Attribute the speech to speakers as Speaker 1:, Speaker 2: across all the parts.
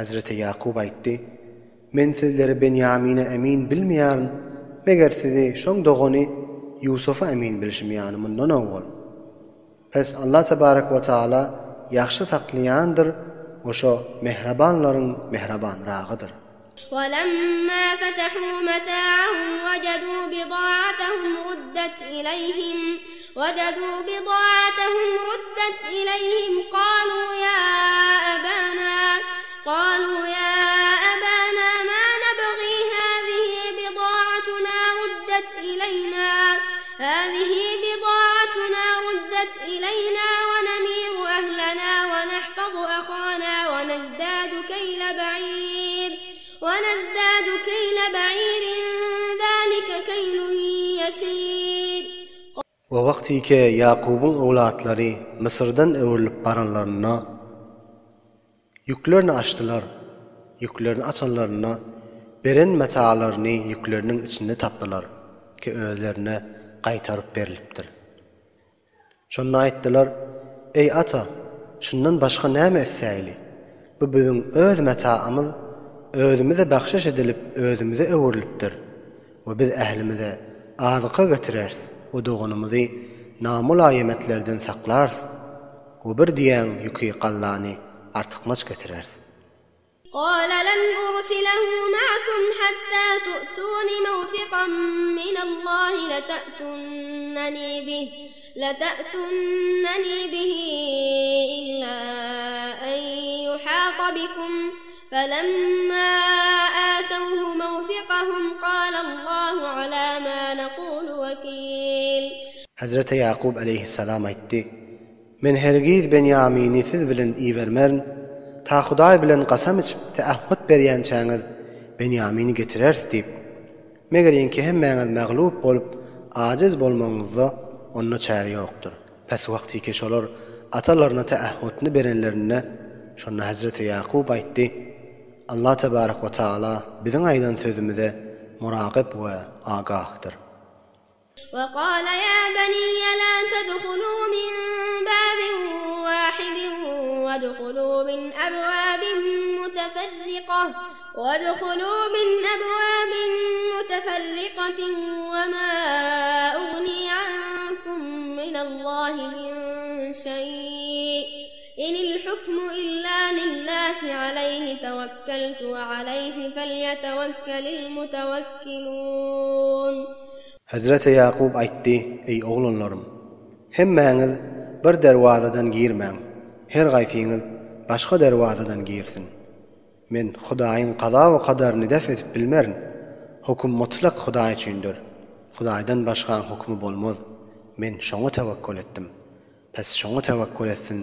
Speaker 1: Hezreti Ýakup aýtdy, Men sizleri Benýamine emin bilmeýärin, meger sizi şoň dogany Ýusufa emin bilşim ýaly mundan owwal. Pes Allah tebarek we taala ýagşy saklaýandyr we şo mähribanlaryň mähribanragydyr.
Speaker 2: وَلَمَّا فَتَحُوا مَتَاعَهُمْ وَجَدُوا بِضَاعَتَهُمْ رُدَّتْ إِلَيْهِمْ وَجَدُوا بِضَاعَتَهُمْ رُدَّتْ إِلَيْهِمْ قَالُوا يَا أَبَانَا قَالُوا يَا أَبَانَا مَا نَبْغِي هَذِهِ بِضَاعَتُنَا رُدَّتْ إِلَيْنَا هَذِهِ بِضَاعَتُنَا رُدَّتْ إِلَيْنَا وَنَمِيرُ أَهْلَنَا وَنَحْفَظُ أَخَانَا وَنَزْدَادُ كَيْلَ بَعِيرٍ وَنَزْدَادُ كَيْلَ بَعِيرٍ ذَلِكَ كَيْلٌ يَسِيرٌ.
Speaker 1: We wagtyke Ýakubyň owlatlary Müsürden öwrülip baranlarynda, ýüklerini açdylar, ýüklerini açanlarynda, beren matalaryny ýükleriniň içinde tapdylar, ki özlerine gaýtaryp berlipdir. Şonda aýtdylar, Eý, ata, şundan başga näme etsäýli? Bu biziň öz metaamyz, özümize bahşyş edilip, özümize öwrülipdir we biz ählimize azyka getireris we doganymyzy namulaýemetlerden saklarys we bir diýäň ýüki gallany artykmaç getireris.
Speaker 2: قال لن أرسله معكم حتى تؤتون موثقا من الله لتأتونني به لتأتونني به إلا أن يحاط بكم فلما آتوه موثقهم قال الله على ما نقول وكيل.
Speaker 1: Hezreti Ýakup aleýhissalam aýtdy, Men hergiz Benýamini siz bilen ibermerin, ta Hudaý bilen kasam içip teahhut berýänçäňiz Benýamini getireris diýip. Meger ýeňki hemmäňiz maglup bolup, ajiz bolmagyňyzda onda çäre ýokdur. Pes wagtyky şolar atalaryna teahhutny berenlerinde, şonda hezreti Ýakup aýtdy, Allah tebarek we taala biziň aýdan sözümize muragyp we agahdyr.
Speaker 2: وقال يا بني لا تدخلوا من باب واحد وادخلوا من أبواب متفرقة وادخلوا من أبواب متفرقة وما أغني عنكم من الله من شيء إن الحكم إلا لله عليه توكلت وعليه فليتوكل المتوكلون.
Speaker 1: Hezreti Ýakup aýtdy, Eý, oglanlarym! Hemmäňiz bir derwazadan girmäň, her gaýsyňyz başga derwazadan girsin. Men Hudaýyň kaza we kadaryny def edip bilmerin. Höküm mutlak Hudaý üçindir. Hudaýdan başgaň hökümi bolmaz. Men şoňa tewekkül etdim. Pes şoňa tewekkül etsin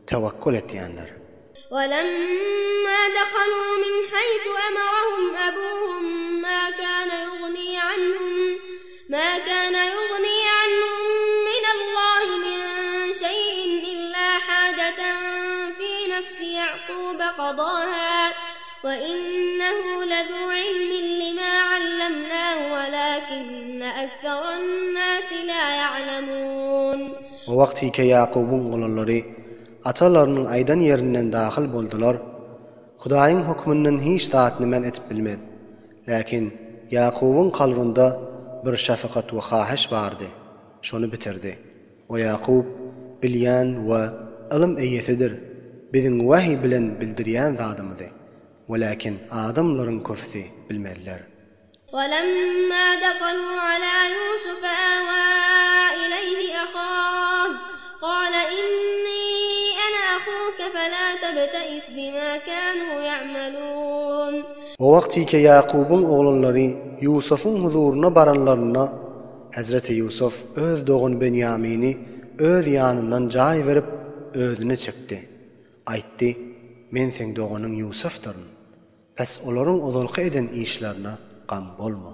Speaker 1: tewekkül etýänler.
Speaker 2: وَلَمَّا دَخَلُوا مِنْ حَيْثُ أَمَرَهُمْ أَبُوهُمْ مَا كَانَ يُغْنِي عَنْهُمْ مَا كَانَ يُغْنِي عَنْهُمْ مِنَ اللَّهِ مِنْ شَيْءٍ إِلَّا حَاجَةً فِي نَفْسِ يَعْقُوبَ قَضَاهَا وَإِنَّهُ لَذُو عِلْمٍ لِمَا عَلَّمْنَاهُ وَلَكِنَّ أَكْثَرَ النَّاسِ لَا يَعْلَمُونَ.
Speaker 1: O wagtyke Ýakubyň oglanlary atalarynyň aýdan ýerinden dahyl boldular, Hudaýyň hökmünden hiç zatny men edip bilmez. Läkin Ýakubyň kalbynda bir şefkat we hahyş bardy, şony bitirdi. We Ýakup bilýän we ylym eýesidir, biziň wahyý bilen bildirýän zadymyzy, weläkin adamlaryň köpüsi bilmezler.
Speaker 2: وَلَمَّا دَخَلُوا عَلَى يُوسُفَ آوَى إِلَيْهِ أَخَاهُ قَالَ إِنِّي أَنَا أَخُوكَ فَلَا تَبْتَئِسْ بِمَا كَانُوا يَعْمَلُونَ.
Speaker 1: O wagtyke Ýakubyň oglanlary Ýusubyň huzuryna baranlarynda, Hezreti Ýusup öz dogany Benýamini öz ýanyndan jaý berip, özüne çekdi. Aýtdy, Men seň doganyň Ýusufdyryn. Pes olaryň ozalky eden işlerine gam bolma.